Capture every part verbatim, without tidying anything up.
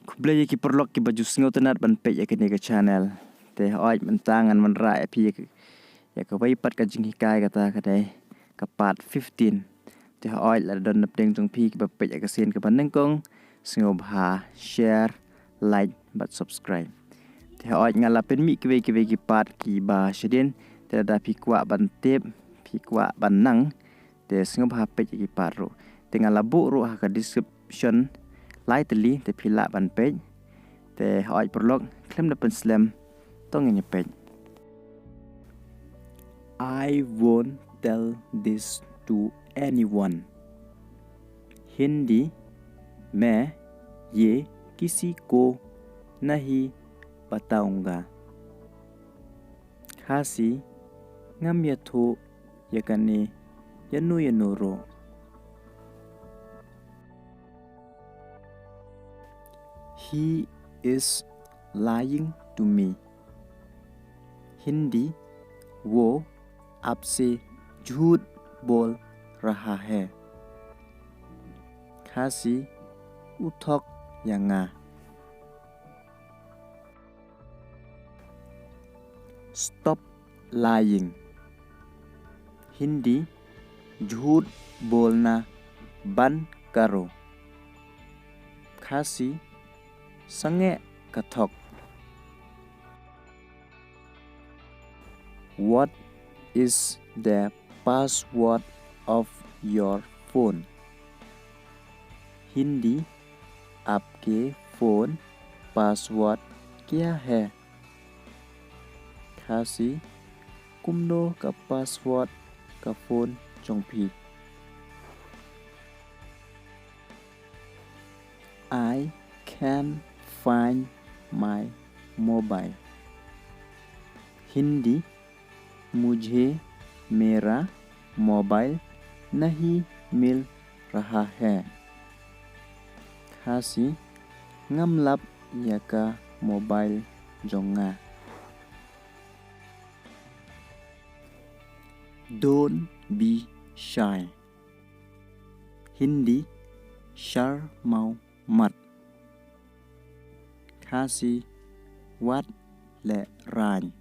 Khublei ïa ki paralok kiba ju sngewtynnat ban peit ïa kane ka channel. Te hooid mynta ngan wanrah ïa phi ïa ka, ïa kawei pat ka jinghikai, kata ka dei ka part fifteen. Te hooid lada don napdeng jong phi kiba peit ïa ka sien kaba nyngkong, sngewbha share, like bad subscribe. Te hooid nga la pynmih kiwei kiwei ki part kiba shadien. Te lada phi kwah ban tip, phi kwah ban nang, te sngewbha peit ïa ki part ruh. Te nga la buh ruh ha ka description lai tylli, te phi lah ban peit. Te hooid paralok, khlem da pynslem, to ngin ïa peit. I won't tell this to anyone. Hindi, मैं ये किसी को नहीं बताऊंगा। Khasi, ngam ïathuh ïa kane ïano ïano ruh. He is lying to me. Hindi, वो आपसे झूठ बोल रहा है। Khasi, u thok ïa nga. Stop lying. Hindi, झूठ बोलना बंद करो। Khasi, sangeh ka thok. What is the password of your phone? Hindi, आपके फोन पासवर्ड क्या है? Khasi, kumno ka password ka phone jong phi? I can't find my mobile. Hindi, मुझे मेरा मोबाइल नहीं मिल रहा है। Khasi, ngam lap ïa ka mobile jong nga. Don't be shy. Hindi, शर्माओ मत। Khasi, wat leh raiñ.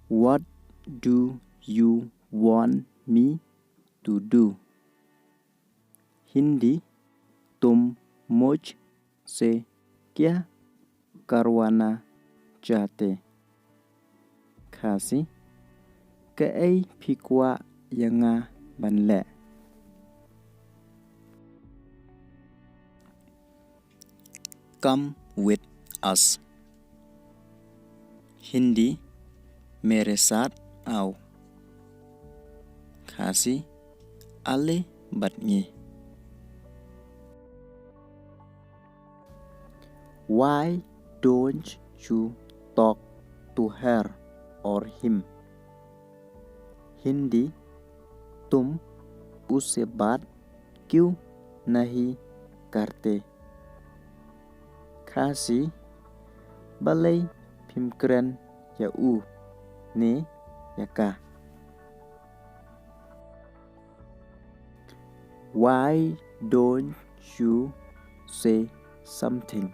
What do you want me to do? Hindi, तुम मुझसे क्या करवाना चाहते? Khasi, kaei phi kwah ïa nga ban leh? Come with us. Hindi, मेरे साथ आओ। Khasi, ale bad ngi। Why don't you talk to her or him? Hindi, तुम उससे बात क्यों नहीं करते? Khasi, balei phim kren ïa u ne ïa ka? Why don't you say something?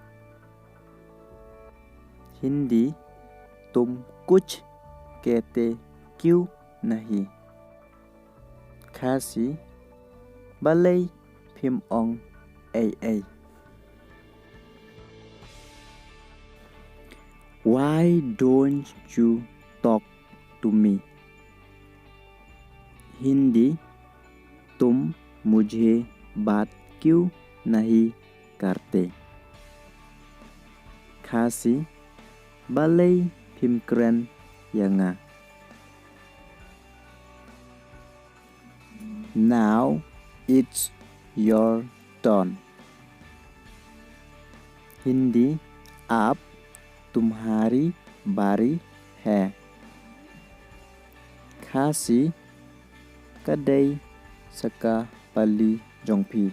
Hindi, तुम कुछ कहते क्यों नहीं? Khasi, balei phim ong ei ei? Why don't you talk to me? Hindi, तुम मुझे बात क्यों नहीं करते? Khasi, balei phim kren ïa nga? Now it's your turn. Hindi, अब तुम्हारी बारी है। Khasi, ka dei sa ka pali jong phi।